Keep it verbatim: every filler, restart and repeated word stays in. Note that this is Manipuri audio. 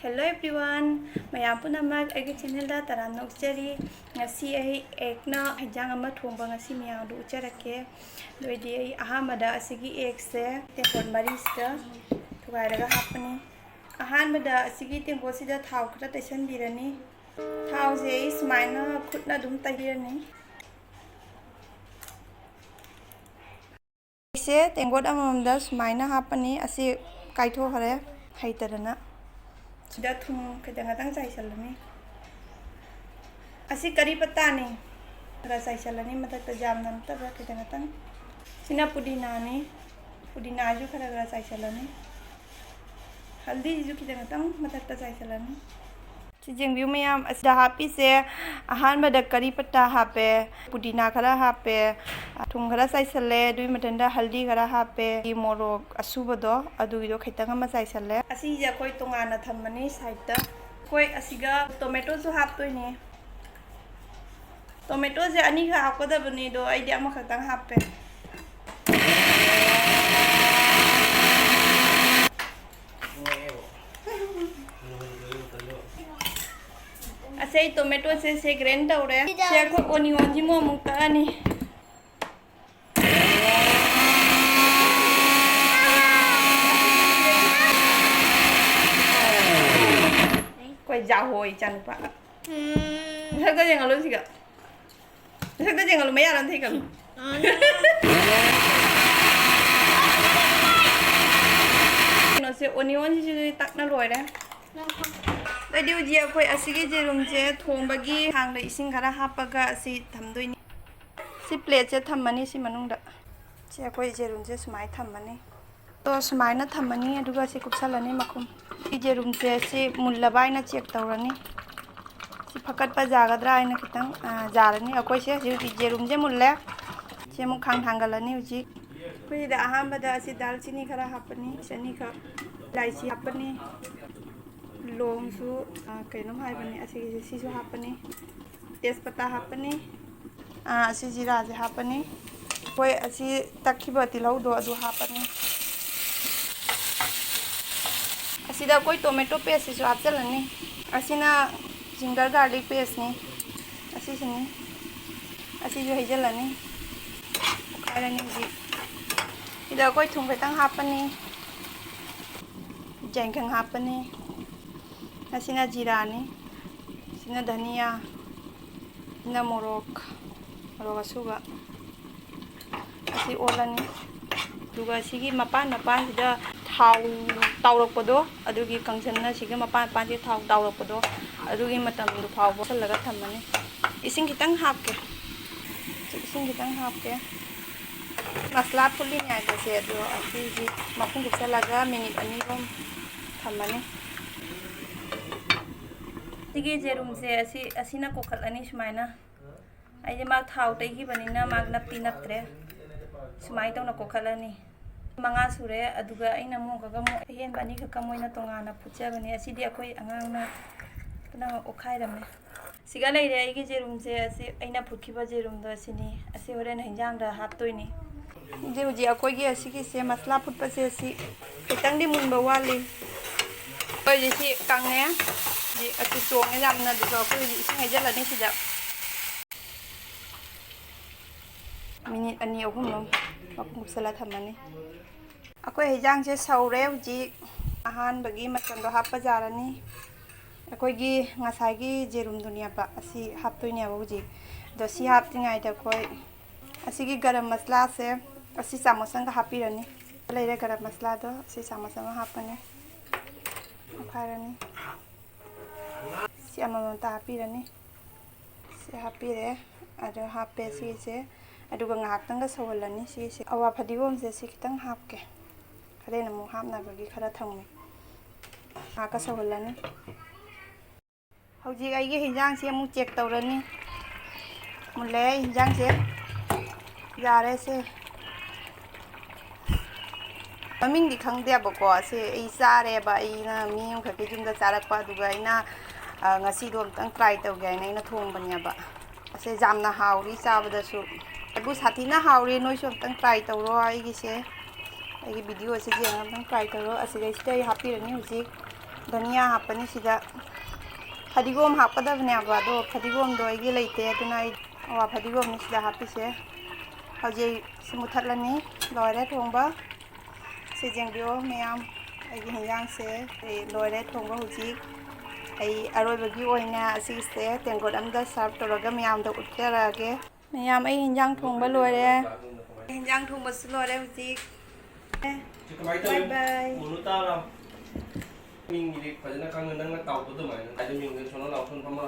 Hello everyone, ꯃꯌꯥꯝ ꯄꯨꯝꯅꯃꯛ ꯑꯩꯒꯤ channelꯗ ꯇꯔꯥꯝꯅ ꯑꯣꯛꯆꯔꯤ꯫ ꯉꯁꯤ ꯑꯩ ꯑꯦꯛꯅ ꯍꯤꯟꯖꯥꯡ ꯑꯃ ꯊꯣꯡꯕ ꯉꯁꯤ ꯃꯌꯥꯝꯗꯨ ꯎꯠꯆꯔꯛꯀꯦ꯫ ꯑꯗꯨ ꯑꯣꯏꯗꯤ ꯑꯩ ꯑꯍꯥꯟꯕꯗ ꯑꯁꯤꯒꯤ ꯑꯦꯛꯁꯦ ꯇꯦꯡꯀꯣꯠ ꯃꯔꯤꯁꯤꯗ ꯊꯨꯒꯥꯏꯔꯒ ꯍꯥꯞꯄꯅꯤ꯫ ꯑꯍꯥꯟꯕꯗ ꯑꯁꯤꯒꯤ ꯇꯦꯡꯀꯣꯠꯁꯤꯗ ꯊꯥꯎ ꯈꯔ ꯇꯩꯁꯟꯕꯤꯔꯅꯤ꯫ ꯊꯥꯎꯁꯦ ꯑꯩ ꯁꯨꯃꯥꯏꯅ ꯈꯨꯠꯅ ꯑꯗꯨꯝ ꯇꯩꯔꯅꯤ꯫ ꯑꯩꯁꯦ ꯇꯦꯡꯀꯣꯠ ꯑꯃꯃꯝꯗ ꯁꯨꯃꯥꯏꯅ ꯍꯥꯞꯄꯅꯤ꯫ ꯑꯁꯤ ꯀꯥꯏꯊꯣꯛꯈ꯭ꯔꯦ ꯍꯩꯇꯗꯅ꯫ ꯁꯤꯗ ꯊꯨꯝ ꯈꯤꯇꯪ ꯈꯤꯇꯪ ꯆꯥꯏꯁꯤꯜꯂꯅꯤ꯫ ꯑꯁꯤ ꯀꯔꯤ ꯄꯇꯥꯅꯤ꯫ ꯈꯔ ꯆꯥꯏꯁꯤꯜꯂꯅꯤ ꯃꯊꯛꯇ, ꯌꯥꯝꯅ ꯅꯠꯇꯕ, ꯈꯤꯇꯪ ꯈꯤꯇꯪ꯫ ꯁꯤꯅ ꯄꯨꯗꯤꯅꯥꯅꯤ꯫ ꯄꯨꯗꯤꯅꯥꯁꯨ ꯈꯔ ꯈꯔ ꯆꯥꯏꯁꯤꯜꯂꯅꯤ꯫ ꯍꯜꯗꯤꯁꯤꯁꯨ ꯈꯤꯇꯪ ꯈꯤꯇꯪ ꯃꯊꯛꯇ ꯆꯥꯏꯁꯤꯜꯂꯅꯤ꯫ ꯁꯤ ꯌꯦꯡꯕꯤꯌꯨ ꯃꯌꯥꯝ, ꯑꯁꯤꯗ ꯍꯥꯞꯄꯤꯁꯦ ꯑꯍꯥꯟꯕꯗ ꯀꯔꯤ ꯄꯇꯥ ꯍꯥꯞꯄꯦ, ꯄꯨꯗꯤꯅꯥ ꯈꯔ ꯍꯥꯞꯄꯦ, ꯊꯨꯝ ꯈꯔ ꯆꯥꯏꯁꯜꯂꯦ, ꯑꯗꯨꯒꯤ ꯃꯊꯪꯗ ꯍꯜꯗꯤ ꯈꯔ ꯍꯥꯞꯄꯦ, ꯃꯣꯔꯣꯛ ꯑꯁꯨꯕꯗꯣ ꯑꯗꯨꯒꯤꯗꯣ ꯈꯤꯇꯪ ꯑꯃ ꯆꯥꯏꯁꯜꯂꯦ꯫ ꯑꯁꯤꯁꯦ ꯑꯩꯈꯣꯏ ꯇꯣꯉꯥꯟꯅ ꯊꯝꯃꯅꯤ sideꯇ꯫ ꯑꯩꯈꯣꯏ ꯑꯁꯤꯒ ꯇꯣꯃꯦꯇꯣꯁꯨ ꯍꯥꯞꯇꯣꯏꯅꯦ꯫ ꯇꯣꯃꯦꯇꯣꯁꯦ ꯑꯅꯤꯈꯛ ꯍꯥꯞꯀꯗꯕꯅꯤ, ꯑꯗꯣ ꯑꯩꯗꯤ ꯑꯃꯈꯛꯇꯪ ꯍꯥꯞꯄꯦ꯫ ꯑꯁꯦ ꯑꯩ ꯇꯣꯃꯦꯇꯣꯁꯦ ꯁꯦ grind ꯇꯧꯔꯦ꯫ ꯁꯦ ꯑꯩꯈꯣꯏ ꯑꯣꯅꯤꯌꯟꯁꯤꯃꯨꯛ ꯑꯃꯨꯛ ꯇꯛꯑꯅꯤ꯫ ꯑꯩꯈꯣꯏ ꯖꯥꯍꯣ ꯏꯆꯥꯅꯨꯄꯥ꯫ ꯃꯁꯛꯇ ꯌꯦꯡꯍꯜꯂꯨ ꯁꯤꯒ꯫ ꯃꯁꯛꯇ ꯌꯦꯡꯍꯜꯂꯨ, ꯃꯌꯥ ꯅꯥꯟꯊꯩꯀꯜꯂꯨ꯫ ꯀꯩꯅꯣꯁꯦ, ꯑꯣꯅꯤꯌꯟꯁꯤꯁꯨ ꯇꯛꯅ ꯂꯣꯏꯔꯦ꯫ ꯑꯗꯩꯗꯤ ꯍꯧꯖꯤꯛ ꯑꯩꯈꯣꯏ ꯑꯁꯤꯒꯤ ꯌꯦꯔꯨꯝꯁꯦ ꯊꯣꯡꯕꯒꯤ ꯈꯥꯡꯗ ꯏꯁꯤꯡ ꯈꯔ ꯍꯥꯞꯄꯒ ꯑꯁꯤ ꯊꯝꯗꯣꯏꯅꯤ꯫ ꯁꯤ plateꯁꯦ ꯊꯝꯃꯅꯤ ꯁꯤ ꯃꯅꯨꯡꯗ꯫ ꯁꯤ ꯑꯩꯈꯣꯏ ꯌꯦꯔꯨꯝꯁꯦ ꯁꯨꯃꯥꯏꯅ ꯊꯝꯃꯅꯤ꯫ ꯑꯗꯣ ꯁꯨꯃꯥꯏꯅ ꯊꯝꯃꯅꯤ, ꯑꯗꯨꯒ ꯁꯤ ꯀꯨꯞꯁꯜꯂꯅꯤ ꯃꯈꯨꯝ꯫ ꯁꯤ ꯌꯦꯔꯨꯝꯁꯦ ꯁꯤ ꯃꯨꯜꯂꯕ ꯍꯥꯏꯅ check ꯇꯧꯔꯅꯤ꯫ ꯁꯤ ꯐꯀꯠꯄ ꯌꯥꯒꯗ꯭ꯔꯥ ꯍꯥꯏꯅ ꯈꯤꯇꯪ, ꯑ, ꯌꯥꯔꯅꯤ꯫ ꯑꯩꯈꯣꯏꯁꯦ ꯍꯧꯖꯤꯛ ꯌꯦꯔꯨꯝꯁꯦ ꯃꯨꯜꯂꯦ꯫ ꯁꯤ ꯑꯃꯨꯛ ꯈꯥꯡ ꯊꯥꯡꯒꯠꯂꯅꯤ ꯍꯧꯖꯤꯛ꯫ ꯑꯩꯈꯣꯏ ꯁꯤꯗ ꯑꯍꯥꯟꯕꯗ ꯑꯁꯤ ꯗꯥꯜꯆꯤꯅꯤ ꯈꯔ ꯍꯥꯞꯄꯅꯤ, ꯆꯅꯤꯈꯛ, ꯏꯂꯥꯏꯆꯤ ꯍꯥꯞꯄꯅꯤ, ꯂꯣꯡꯁꯨ, ꯑ, ꯀꯩꯅꯣꯝ ꯍꯥꯏꯕꯅꯤ, ꯑꯁꯤꯒꯤꯁꯦ, ꯁꯤꯁꯨ ꯍꯥꯞꯄꯅꯤ, ꯇꯦꯖꯄꯇꯥ ꯍꯥꯞꯄꯅꯤ, ꯑ, ꯑꯁꯤ ꯖꯤꯔꯥꯁꯦ ꯍꯥꯞꯄꯅꯤ, ꯑꯩꯈꯣꯏ ꯑꯁꯤ ꯇꯛꯈꯤꯕ ꯇꯤꯜꯍꯧꯗꯣ ꯑꯗꯨ ꯍꯥꯞꯄꯅꯤ꯫ ꯑꯁꯤ ꯁꯤꯗ ꯑꯩꯈꯣꯏ tomato paste ꯁꯤꯁꯨ ꯍꯥꯞꯆꯤꯜꯂꯅꯤ꯫ ꯑꯁꯤꯅ ginger garlic paste ꯅꯤ꯫ ꯑꯁꯤꯁꯤꯅꯤ꯫ ꯑꯁꯤꯁꯨ ꯍꯩꯖꯤꯜꯂꯅꯤ꯫ ꯑꯣꯠꯈꯥꯏꯔꯅꯤ ꯍꯧꯖꯤꯛ꯫ ꯁꯤꯗ ꯑꯩꯈꯣꯏ ꯊꯨꯝ ꯈꯤꯇꯪ ꯍꯥꯞꯄꯅꯤ꯫ ꯌꯥꯏꯉꯪ ꯍꯥꯞꯄꯅꯤ꯫ ꯑꯁꯤꯅ ꯖꯤꯔꯥꯅꯤ꯫ ꯁꯤꯅ ꯙꯅꯤꯌꯥ꯫ ꯁꯤꯅ ꯃꯣꯔꯣꯛ꯫ ꯃꯣꯔꯣꯛ ꯑꯁꯨꯕ꯫ ꯑꯁꯤ ꯑꯣꯠꯂꯅꯤ꯫ ꯑꯗꯨꯒ ꯁꯤꯒꯤ ꯃꯄꯥꯟ ꯃꯄꯥꯟꯁꯤꯗ ꯊꯥꯎ ꯇꯥꯎꯔꯛꯄꯗꯣ, ꯑꯗꯨꯒꯤ ꯀꯥꯡꯖꯝꯅ ꯁꯤꯒꯤ ꯃꯄꯥꯟ ꯃꯄꯥꯟꯁꯤꯗ ꯊꯥꯎ ꯇꯥꯎꯔꯛꯄꯗꯣ, ꯑꯗꯨꯒꯤ ꯃꯇꯝꯗꯣ ꯐꯥꯎꯕ ꯍꯜꯂꯒ ꯊꯝꯃꯅꯤ꯫ ꯏꯁꯤꯡ ꯈꯤꯇꯪ ꯍꯥꯞꯀꯦ꯫ ꯏꯁꯤꯡ ꯈꯤꯇꯪ ꯍꯥꯞꯀꯦ꯫ ꯃꯁꯂꯥ ꯐꯨꯠꯂꯤꯉꯩꯗꯁꯦ ꯑꯗꯣ ꯑꯁꯤꯁꯤ ꯃꯈꯨꯝ ꯀꯨꯞꯁꯜꯂꯒ ꯃꯤꯅꯤꯠ ꯑꯅꯤ ꯑꯍꯨꯝ ꯊꯝꯃꯅꯤ꯫ ꯁꯤꯒꯤ ꯌꯦꯔꯨꯝꯁꯦ ꯑꯁꯤ, ꯑꯁꯤꯅ ꯀꯣꯛꯈꯠꯂꯅꯤ ꯁꯨꯃꯥꯏꯅ꯫ ꯑꯩꯗꯤ ꯃꯥ ꯊꯥꯎ ꯇꯩꯈꯤꯕꯅꯤꯅ ꯃꯥ ꯅꯞꯇꯤ ꯅꯞꯇ꯭ꯔꯦ꯫ ꯁꯨꯃꯥꯏꯅ ꯇꯧꯅ ꯀꯣꯛꯈꯠꯂꯅꯤ꯫ ꯃꯉꯥ ꯁꯨꯔꯦ, ꯑꯗꯨꯒ ꯑꯩꯅ ꯑꯃꯨꯛꯀꯒ ꯑꯃꯨꯛ ꯑꯍꯦꯟꯕ ꯑꯅꯤꯈꯛꯀ ꯃꯣꯏꯅ ꯇꯣꯉꯥꯟꯅ ꯐꯨꯠꯆꯕꯅꯦ꯫ ꯑꯁꯤꯗꯤ ꯑꯩꯈꯣꯏ ꯑꯉꯥꯡꯅ ꯄꯨꯝꯅꯃꯛ ꯑꯣꯠꯈꯥꯏꯔꯝꯃꯦ꯫ ꯁꯤꯒ ꯂꯩꯔꯦ ꯑꯩꯒꯤ ꯌꯦꯔꯨꯝꯁꯦ꯫ ꯑꯁꯤ ꯑꯩꯅ ꯐꯨꯠꯈꯤꯕ ꯌꯦꯔꯨꯝꯗꯣ ꯑꯁꯤꯅꯤ꯫ ꯑꯁꯤ ꯍꯣꯔꯦꯟ ꯍꯤꯟꯖꯥꯡꯗ ꯍꯥꯞꯇꯣꯏꯅꯤ꯫ ꯍꯧꯖꯤꯛ, ꯍꯧꯖꯤꯛ ꯑꯩꯈꯣꯏꯒꯤ ꯑꯁꯤꯒꯤꯁꯦ ꯃꯁꯂꯥ ꯐꯨꯠꯄꯁꯦ ꯑꯁꯤ ꯈꯤꯇꯪꯗꯤ ꯃꯨꯟꯕ ꯋꯥꯠꯂꯤ꯫ ꯑꯩꯈꯣꯏ ꯍꯧꯖꯤꯛ ꯁꯤ ꯀꯪꯉꯦ꯫ ꯍꯧꯖꯤꯛ ꯑꯁꯤ ꯆꯣꯡꯉꯦ ꯌꯥꯝꯅ꯫ ꯑꯗꯨꯒ ꯑꯩꯈꯣꯏ ꯍꯧꯖꯤꯛ ꯏꯁꯤꯡ ꯍꯩꯖꯤꯜꯂꯅꯤ ꯁꯤꯗ꯫ ꯃꯤꯅꯤꯠ ꯑꯅꯤ ꯑꯍꯨꯝ ꯑꯃ ꯃꯈꯨꯝ ꯀꯨꯞꯁꯜꯂ ꯊꯝꯃꯅꯤ꯫ ꯑꯩꯈꯣꯏ ꯍꯤꯟꯖꯥꯡꯁꯦ ꯁꯧꯔꯦ ꯍꯧꯖꯤꯛ꯫ ꯑꯍꯥꯟꯕꯒꯤ ꯃꯆꯜꯗꯣ ꯍꯥꯞꯄ ꯌꯥꯔꯅꯤ꯫ ꯑꯩꯈꯣꯏꯒꯤ ꯉꯁꯥꯏꯒꯤ ꯌꯦꯔꯨꯝꯗꯨꯅꯦꯕ ꯑꯁꯤ ꯍꯥꯞꯇꯣꯏꯅꯦꯕ ꯍꯧꯖꯤꯛ꯫ ꯑꯗꯣ ꯁꯤ ꯍꯥꯞꯇ꯭ꯔꯤꯉꯩꯗ ꯑꯩꯈꯣꯏ ꯑꯁꯤꯒꯤ ꯒꯔꯝ ꯃꯁꯂꯥꯁꯦ ꯑꯁꯤ ꯆꯥꯃꯁ ꯑꯃꯒ ꯍꯥꯞꯄꯤꯔꯅꯤ꯫ ꯂꯩꯔꯦ ꯒꯔꯝ ꯃꯁꯂꯥꯗꯣ ꯑꯁꯤ ꯆꯥꯃꯁ ꯑꯃ ꯍꯥꯞꯄꯅꯤ꯫ ꯑꯣꯠꯈꯥꯏꯔꯅꯤ꯫ ꯁꯤ ꯑꯃꯃꯝꯇ ꯍꯥꯞꯄꯤꯔꯅꯤ꯫ ꯁꯤ ꯍꯥꯞꯄꯤꯔꯦ꯫ ꯑꯗꯣ ꯍꯥꯞꯄꯦ ꯁꯤꯁꯦ꯫ ꯑꯗꯨꯒ ꯉꯥꯏꯍꯥꯛꯇꯪꯒ ꯁꯧꯍꯜꯂꯅꯤ ꯁꯤꯁꯦ꯫ ꯑꯋꯥ ꯐꯗꯤꯒꯣꯝꯁꯦ ꯁꯤ ꯈꯤꯇꯪ ꯍꯥꯞꯀꯦ꯫ ꯍꯣꯔꯦꯟ ꯑꯃꯨꯛ ꯍꯥꯞꯅꯕꯒꯤ ꯈꯔ ꯊꯝꯃꯤ꯫ ꯉꯥꯏꯍꯥꯛꯀ ꯁꯧꯍꯜꯂꯅꯤ꯫ ꯍꯧꯖꯤꯛ ꯑꯩꯒꯤ ꯍꯤꯟꯖꯥꯡꯁꯦ ꯑꯃꯨꯛ check ꯇꯧꯔꯅꯤ꯫ ꯃꯨꯜꯂꯦ ꯑꯩ ꯍꯤꯟꯖꯥꯡꯁꯦ꯫ ꯌꯥꯔꯦ ꯁꯦ꯫ ꯃꯃꯤꯡꯗꯤ ꯈꯪꯗꯦꯕꯀꯣ꯫ ꯑꯁꯦ ꯑꯩ ꯆꯥꯔꯦꯕ꯫ ꯑꯩꯅ ꯃꯤ ꯑꯃꯈꯛꯀꯤ ꯌꯨꯝꯗ ꯆꯥꯔꯛꯄ꯫ ꯑꯗꯨꯒ ꯑꯩꯅ, ꯑ, ꯉꯁꯤꯗꯣ ꯑꯝꯇꯪ try ꯇꯧꯒꯦ ꯍꯥꯏꯅ ꯑꯩꯅ ꯊꯣꯡꯕꯅꯦꯕ꯫ ꯑꯁꯦ ꯌꯥꯝꯅ ꯍꯥꯎꯔꯤ ꯆꯥꯕꯗꯁꯨ꯫ ꯑꯗꯨ ꯁꯥꯊꯤꯅ ꯍꯥꯎꯔꯤ꯫ ꯅꯣꯏꯁꯨ ꯑꯝꯇꯪ try ꯇꯧꯔꯣ ꯑꯩꯒꯤꯁꯦ꯫ ꯑꯩꯒꯤ ꯚꯤꯗꯤꯑꯣꯁꯦ ꯌꯦꯡꯉꯒ ꯑꯗꯨꯝ ꯇ꯭ꯔꯥꯏ ꯇꯧꯔꯣ꯫ ꯑꯁꯤꯗꯩꯁꯤꯗ ꯑꯩ ꯍꯥꯞꯄꯤꯔꯅꯤ ꯍꯧꯖꯤꯛ ꯙꯅꯤꯌꯥ ꯍꯥꯞꯄꯅꯤ꯫ ꯁꯤꯗ ꯐꯗꯤꯒꯣꯝ ꯍꯥꯞꯀꯗꯕꯅꯦꯕ, ꯑꯗꯣ ꯐꯗꯤꯒꯣꯝꯗꯣ ꯑꯩꯒꯤ ꯂꯩꯇꯦ, ꯑꯗꯨꯅ ꯑꯩ ꯑꯋꯥ ꯐꯗꯤꯒꯣꯝꯅꯤ ꯁꯤꯗ ꯍꯥꯞꯄꯤꯁꯦ꯫ ꯍꯧꯖꯤꯛ ꯁꯤ ꯃꯨꯊꯠꯂꯅꯤ꯫ ꯂꯣꯏꯔꯦ ꯊꯣꯡꯕ꯫ ꯁꯤ ꯌꯦꯡꯕꯤꯌꯣ ꯃꯌꯥꯝ, ꯑꯩꯒꯤ ꯍꯤꯟꯖꯥꯡꯁꯦ ꯑꯩ ꯂꯣꯏꯔꯦ ꯊꯣꯡꯕ ꯍꯧꯖꯤꯛ꯫ ꯑꯩ ꯑꯔꯣꯏꯕꯒꯤ ꯑꯣꯏꯅ ꯑꯁꯤꯁꯦ ꯇꯦꯡꯀꯣꯠ ꯑꯃꯗ ꯁꯥꯔꯚ ꯇꯧꯔꯒ ꯃꯌꯥꯝꯗ ꯎꯠꯆꯔꯛꯑꯒꯦ꯫ ꯃꯌꯥꯝ, ꯑꯩ ꯍꯤꯟꯖꯥꯡ ꯊꯣꯡꯕ ꯂꯣꯏꯔꯦ꯫ ꯍꯤꯟꯖꯥꯡ ꯊꯣꯡꯕꯁꯨ ꯂꯣꯏꯔꯦ ꯍꯧꯖꯤꯛ꯫ ꯁꯤ ꯀꯃꯥꯏꯅ ꯇꯧꯔꯤ? ꯕꯥꯏ ꯕꯥꯏ꯫ ꯎꯅꯨ ꯇꯥꯔꯣ? ꯃꯤꯡꯒꯤꯗꯤ ꯐꯖꯅ ꯈꯪꯉꯦ, ꯅꯪꯅ ꯇꯥꯎꯕ ꯑꯗꯨꯃꯥꯏꯅ꯫ ꯍꯥꯏꯗꯤ ꯃꯤꯡꯗ ꯁꯣꯟꯅ ꯂꯥꯎ ꯁꯣꯟ ꯐꯝꯃ꯫